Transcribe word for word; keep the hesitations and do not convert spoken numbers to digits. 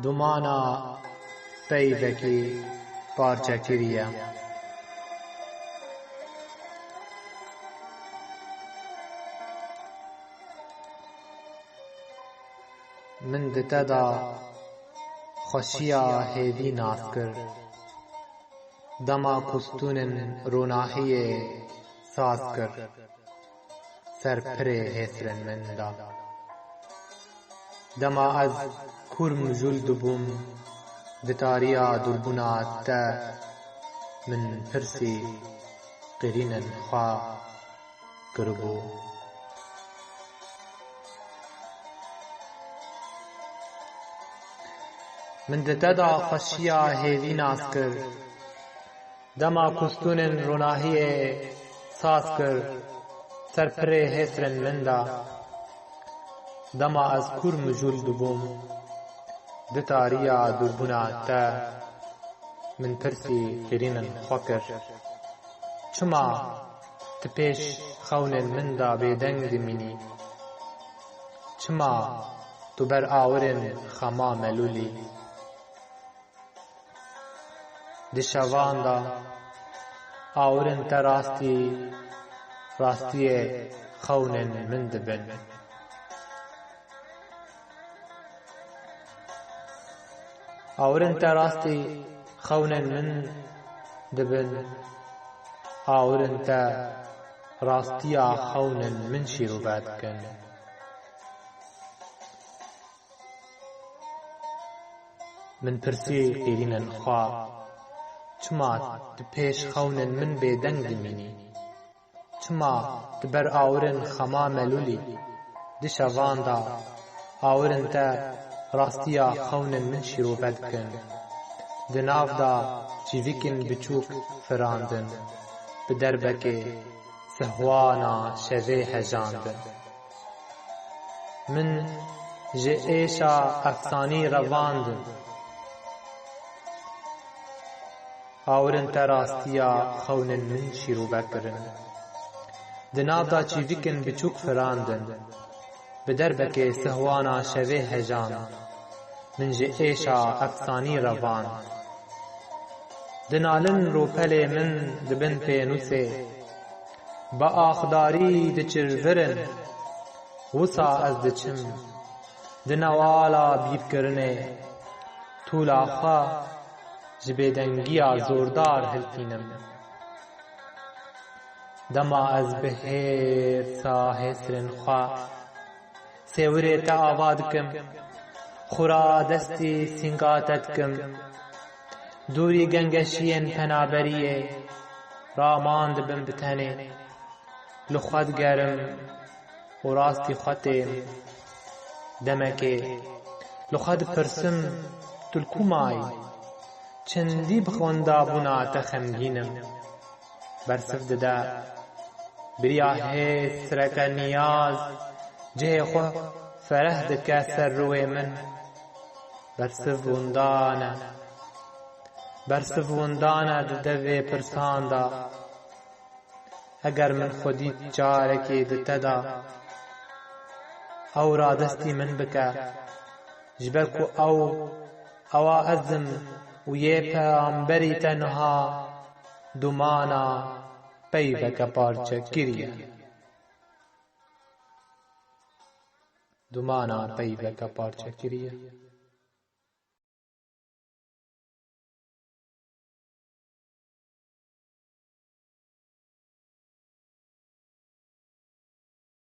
Dumana peyvekî parçe kiriye. Min di te de xweşiya hêvî nas kir. Dema kustûnên ronahiyê saz kir, ser pirê hêsrên min de. Dema ez kûr mijûl dibûm, di tariya dûrbûna te min pirsî qîrînên xwe kiribû. Min di te de xweşiya hêvî nas kir. Dema kustûnên ronahiyê saz kir, ser pirê hêsrên min de. Dema ez kûr mijûl dibûm, di tariya dûrbûna te min pirsî qîrînên xwe kir. Çima tu pêş xewnên min de bêdeng dimînî? Çima tu ber awirên xema melûl î? Di şevan de awirên te rastî, rastiyê xewnên min dibin. Awirên te rastî xewnên min dibin. Awirên te rastiya xewnên min şîrove dikin. Min pirsî qîrînên xwe, çima tu pêş xewnên min bêdeng dimînî? Çima tu ber awirên xema melûl î? Di şevan de awirên te rastiya xewnên min şîrove dikin. Di nav de çîvikên biçûk firandin, bi derbekê sihwana şevê hejandin. Min ji êşa efsanî revandim. Awirên te rastiya xewnên min şîrove kirin. Di nav de çîvikên biçûk firandin. Bi derbekê sihwana şevê hejand. Min ji êşa efsanî revand. Dinalin rûpelê min di bin pênûsê. Bi axdarî diçirvirin. Wisa ez diçim di newala bîrkirinê, tûla xwe ji bêdengiya zordar hiltînim. Dema ez bi hêrsa hêsrên xwe sêwirê te ava dikim, xura destî sînga te dikim, dûrî gengeşiyên penaberiyê raman dibim bi tenê. Li xwe digerim û rastî xwe têm. Demekê li xwe dipirsim, tu li ku mayî? Çendî bi xwendabûna te xemgîn im. Bersiv dide. Biriya hêsreke niyaz cihê xwe fereh dike ser rûyê min. Bersiv windan e. Bersiv windan e di devê pirsan de. Eger min xwedî carekê di te de, ew radestî min bike, ji ber ku ew, ewa ez im û yê peyamberî te niha dumana peyveke parçe kiriye. Dumana peyveke parçe kiriye.